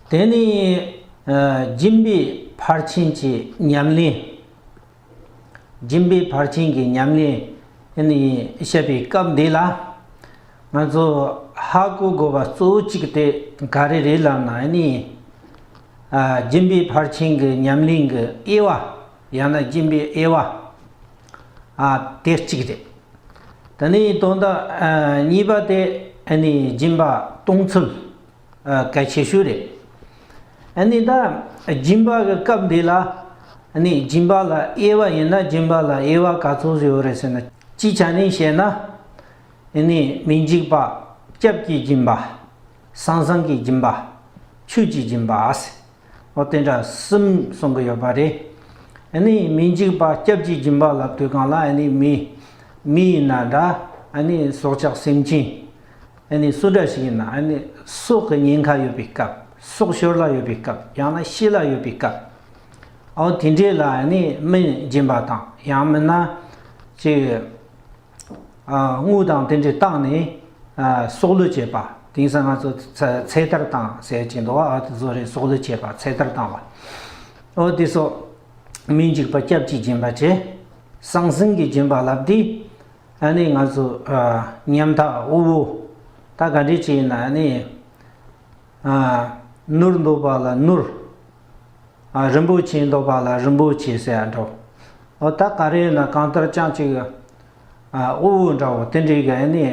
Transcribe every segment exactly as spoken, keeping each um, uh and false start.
དེ་ནས་ཨ་སྦྱིན་པའི་ཕར་ཕྱིན་གྱི་ཉམས་ལེན། སྦྱིན་པའི་ཕར་ཕྱིན་གྱི་ཉམས་ལེན་ནི་བཤད་པའི་སྐབས་འདི་ལ། ང་ཚོ་ཧ་གོ་དགོས་པ་གཙོ་བོ་གཅིག་དེ་ག་རེ་རེད་ལབ་ན་ནི། ཨ་སྦྱིན་པའི་ཕར་ཕྱིན་གྱི་ཉམས་ལེན་གྱི་དབྱེ་བ། ཡང་ན་སྦྱིན་པའི་དབྱེ་བ། ཨ་དེ་གཅིག་རེད། དེ་ནས་དོན་དག་ཨ་གཉིས་པ་དེ་ནི་སྦྱིན་པ་གཏོང་ཚུལ། ཨ་གལ་ཆེ་ཤོས་རེད། ཨ་ནི་ད་སྦྱིན་པ་གི་སྐབས་འདི་ལ། ཨ་ནི་སྦྱིན་པ་ལ་དབྱེ་བ་ཡིན་ན་སྦྱིན་པ་ལ་དབྱེ་བ་ག་ཚོད་ཡོད་རེད་ཟེར་ན། སྤྱིའི་ཆ་ནས་བཤད་ན། ཨ་ནི་མི་འཇིགས་པ་སྐྱབས་ཀྱི་སྦྱིན་པ། སང་སང་གི་སྦྱིན་པ། ཆོས་ཀྱི་སྦྱིན་པ་ཟེར། འོ་དེ་འདྲ་གསུམ་གསུང་གི་ཡོད་པ་རེད། ཨ་ནི་མི་འཇིགས་པ་སྐྱབས་ཀྱི་སྦྱིན་པ་ལབ་དུས་སྒང་ལ་ཨ་ནི་མི། མི་ཡིན་ན་འདྲ། ཨ་ནི་སྲོག་ཆགས་སེམས་ཅན། ཨ་ནི་སུ་འདྲ་ཞིག་ཡིན་ན་ཨ་ནི་སྲོག་གི་ཉེན་ཁ་ཡོད་པའི་སྐབས། སྲོག་ཤོར་ལ་ཡོད་པའི་སྐབས། ཡང་ན་ཤི་ལ་ཡོད་པའི་སྐབས། འོ་དེ་འདྲས་ལ་ཨ་ནི་སྨན་སྦྱིན་པ་དང་། ཡང་མིན་ན་ཅིག་ཨ་དངུལ་དང་དེ་འདྲས་བཏང་ནས་ཨ་སྲོག་བླུ་བྱེད་པ། དེང་སང་ང་ཚོ་ཚེ་ཚེ་ཐར་བཏང་ཟེར་གྱི་འདུག་ཨ་དེ་ཚོ་རེད། སྲོག་བླུ་བྱེད་པ། ཚེ་ཐར་བཏང་བ། འོ་དེ་ཚོ་མི་འཇིགས་པ་སྐྱབས་ཀྱི་སྦྱིན་པ་བྱེད། སང་སང་གི་སྦྱིན་པ་ལབ་དུས། ཨ་ནི་ང་ཚོ་ཨ་ཉམ་ཐག་དབུལ་བོ། ད་ག་འདྲས་ཅིག་ཡིན་ན་ཨ་ནི་ཨ་ནོར་འདོད་པ་ལ་ནོར། ཨ་རིན་པོ་ཆེ་འདོད་པ་ལ་རིན་པོ་ཆེ་ཟེར་ཡ་འདྲ། འོ་ད་ག་རེ་ཡིན་ན་གང་ལྟར་ཅང་ཅིག་ཨ་དབུལ་བོ་འདྲ་བོ་དེ་འདྲས་གི་ཨ་ནི་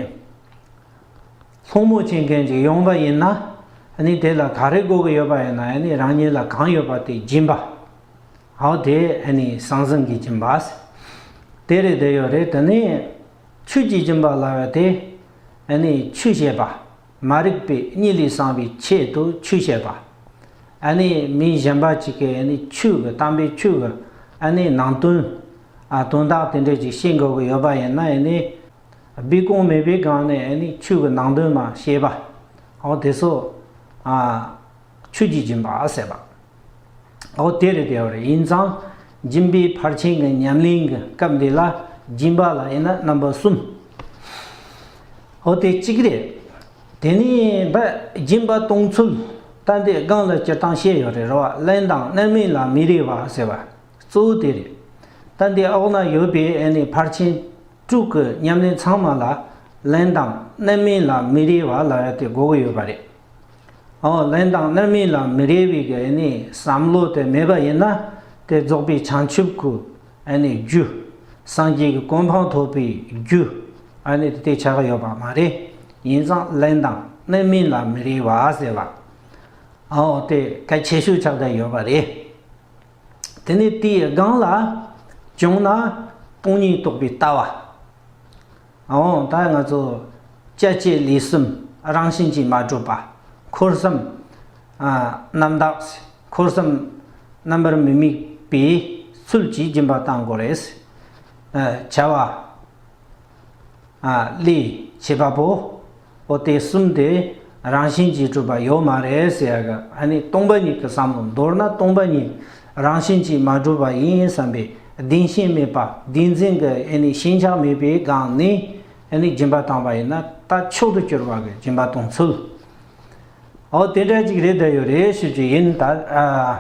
སློང་མོ་བྱེད་མཁན་ཅིག་ཡོང་བ་ཡིན་ན། ཨ་ནི་དེ་ལ་ག་རེ་དགོས་ཀྱི་ཡོད་པ་ཡིན་ན། ཨ་ནི་རང་ཉིད་ལ་གང་ཡོད་པ་དེ་སྦྱིན་པ། འོ་དེ་ཨ་ནི་སང་སང་གི་སྦྱིན་པ་ཟེར། དེ་རེད། དེ་ཡོད་རེད། དེ་ནས་ཆོས་ཀྱི་སྦྱིན་པ་ལབ་ཡ་དེ་ཨ་ནི་ཆོས་བཤད་པ། མ་རིག་པའི་གཉིད་ལས་སངས་པའི་ཆེད་དུ་ཆོས་བཤད་པ། ཨ་ནི་མི་གཞན་པ་ཅིག་གིས་ཨ་ནི་ཆོས་ཀྱི་དམ་པའི་ཆོས་ཀྱི་ཨ་ནི་ནང་དོན། ཨ་དོན་དག་དེ་འདྲ་ཅིག་ཤེས་དགོས་ཀྱི་ཡོད་པ་ཡིན་ན། ཨ་ནི་སྦས་སྐུང་མེད་པའི་སྒང་ནས་ཨ་ནི་ཆོས་ཀྱི་ནང་དོན་མ་ཤེས་པ། འོ་དེ་ཚོ་ཨ་ཆོས་ཀྱི་སྦྱིན་པ་ཟེར་བ། འོ་དེ་རེད། དེ་ཡོད་རེད། ཡིན་ཙང་སྦྱིན་པའི་ཕར་ཕྱིན་གྱི་ཉམས་ལེན་གྱི་སྐབས་འདི་ལ་སྦྱིན་པ་ལ་ཡིན་ན་རྣམ་པ་གསུམ། འོ་དེ་གཅིག་རེད། དེ་ནས་ད་སྦྱིན་པ་གཏོང་ཚུལ། ད་འདི་སྒང་ལ་སྤྱིར་བཏང་བཤད་ཡོད་རེད། རེད་བ། ལེན་དང་རྣམ་སྨིན་ལ་མི་རེ་བ་ཟེར་བ། གཙོ་བོ་དེ་རེད། ད་འདི་འོག་ན་ཡོད་པའི་ཨ་ནི་ཕར་ཕྱིན་དྲུག་གི་ཉམས་ལེན་ཚང་མ་ལ་ལེན་དང་རྣམ་སྨིན་ལ་མི་རེ་བ་ལབ་ཡ་དེ་དགོས་ཀྱི་ཡོད་པ་རེད། འོ་ལེན་དང་རྣམ་སྨིན་ལ་མི་རེ་བའི་གི་ཨ་ནི་བསམ་བློ་དེ་མེད་པ་ཡིན་ན། དེ་རྫོགས་པའི་བྱང་ཆུབ་ཀྱི་ཨ་ནི་རྒྱུ། སངས་རྒྱས་ཀྱི་གོ་འཕང་ཐོབ་པའི་རྒྱུ་ཨ་ནི་དེ་ཆགས་ཀྱི་ཡོད་པ་མ་རེད། ཡིན་ཙང་ལེན་དང་རྣམ་སྨིན་ལ་མི་རེ་བ་ཟེར་བ། འོ་དེ་གལ་ཆེ་ཤོས་ཆགས་བསྡད་ཡོད་པ་རེད། དེ་ནས་དེའི་སྒང་ལ་བྱུང་ན་སྟོང་ཉིད་རྟོགས་པའི་ལྟ་བ། འོ་ད་ང་ཚོ་བྱ་བྱེད་ལས་གསུམ་རང་བཞིན་གྱིས་མ་གྲུབ་པ། འཁོར་གསུམ་ཨ་རྣམ་དག་འཁོར་གསུམ་རྣམ་པར་མི་དམིགས་པའི་ཚུལ་གྱིས་སྦྱིན་པ་བཏང་དགོས་རེད། ཨ་བྱ་བ། ཨ་ལས་བྱེད་པ་པོ། འོ་དེ་གསུམ་དེ་རང་བཞིན་གྱིས་གྲུབ་པ་ཡོད་མ་རེད་ཟེར་ཡ་གི། ཨ་ནི་སྟོང་པ་ཉིད་ཀྱི་བསམ་བློ། མདོར་ན་སྟོང་པ་ཉིད་རང་བཞིན་གྱིས་མ་གྲུབ་པ་ཡིན་བསམ་པའི་བདེན་ཞེན་མེད་པ། བདེན་འཛིན་གྱི་ཨ་ནི་ཞེན་ཆགས་མེད་པའི་སྒང་ནས་ཨ་ནི་སྦྱིན་པ་བཏང་བ་ཡིན་ན་ད་མཆོག་ཏུ་གྱུར་པ་གི་སྦྱིན་པ་གཏོང་ཚུལ། འོ་དེ་འདྲ་ཅིག་རེད། ད་ཡོད་རེད་ཞུ་རྒྱུ་ཡིན། ད་ཨ་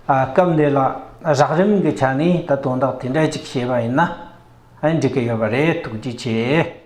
ཨ་སྐབས་འདི་ལ་རགས་རིམ་གྱི་ཆ་ནས་ད་དོན་དག་དེ་འདྲ་ཅིག་བཤད་པ་ཡིན་ན། ཨ་འགྲིག་གི་ཡོད་པ་རེད། ཐུགས་རྗེ་ཆེ།